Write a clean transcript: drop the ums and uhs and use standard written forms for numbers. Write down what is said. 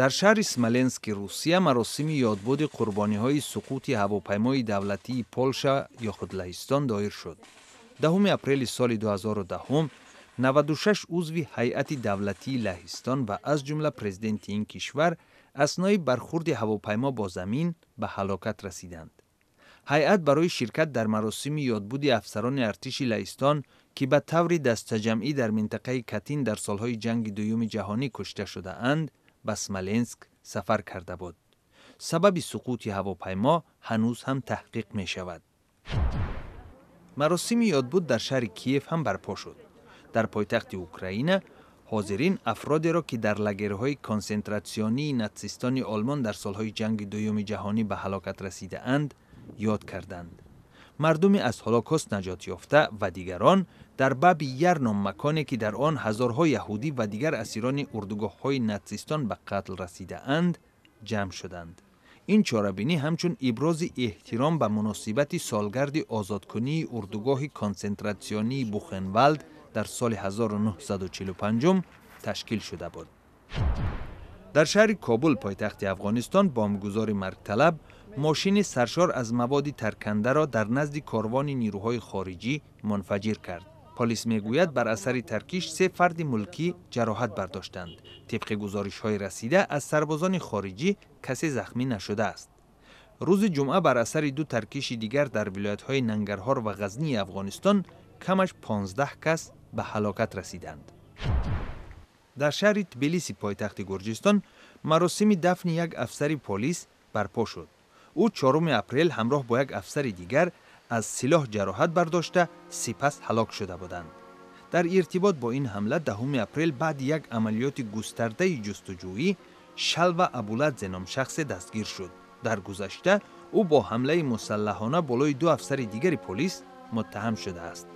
Дар шаҳри Смоленски Русия маросими ёдбуди қурбониҳои суқути ҳавопаймои давлатии Полша ё худ Лаҳистон доир шуд. 10 апрели соли 2010 96 узви ҳайати давлатии Лаҳистон ва аз ҷумла президенти ин кишвар аснои бархурди ҳавопаймо бо замин ба ҳалокат расиданд. Ҳайат барои ширкат дар маросими ёдбуди афсарони артиши Лаҳистон, ки ба таври дастаҷамъӣ дар минтақаи Катин дар солҳои ҷанги дуюми ҷаҳонӣ кушта шудаанд, ба Смоленск сафар карда буд. Сабаби суқути ҳавопаймо ҳанӯз ҳам таҳқиқ мешавад. Маросими ёдбуд дар шаҳри Киев ҳам барпо шуд. Дар пойтахти Украина ҳозирин афродеро, ки дар лагерҳои консентратсионии натсистони Олмон дар солҳои ҷанги дуюми ҷаҳонӣ ба ҳалокат расидаанд, ёд карданд. Мардуми аз Ҳолокост наҷот ёфта ва дигарон дар Баби Яр ном маконе, ки дар он ҳазорҳо яҳудӣ ва дигар асирони урдугоҳҳои натсистон ба қатл расидаанд, ҷамъ шуданд. Ин чорабинӣ ҳамчун ибрози эҳтиром ба муносибати солгарди озодкунии урдугоҳи консентратсионии Бухенвалд дар соли 1945 ташкил шуда буд. Дар шаҳри Кобул, пойтахти Афғонистон, бомбгузори маргталаб мошини саршор аз маводи таркандаро дар назди корвони нирӯҳои хориҷӣ мунфаҷир кард. Полис мегӯяд, бар асари таркиш се фарди мулкӣ ҷароҳат бардоштанд. Тибқи гузоришҳои расида, аз сарбозони хориҷӣ касе захмӣ нашудааст. Рӯзи ҷумъа бар асари ду таркиши дигар дар вилоятҳои Нангарҳор ва Ғазнии Афғонистон камаш 15 кас ба ҳалокат расиданд. Дар шаҳри Тбилиси, пойтахти Гурҷистон, маросими дафни як афсари полис барпо шуд. Ӯ 4 апрел ҳамроҳ бо як афсари дигар аз силоҳ ҷароҳат бардошта, сипас ҳалок шуда буданд. Дар иртибот бо ин ҳамла 10 апрел баъди як амалиёти густардаи ҷустуҷӯӣ Шалва Абуладзе ном шахсе дастгир шуд. Дар гузашта ӯ бо ҳамлаи мусаллаҳона болои ду афсари дигари полис муттаҳам шудааст.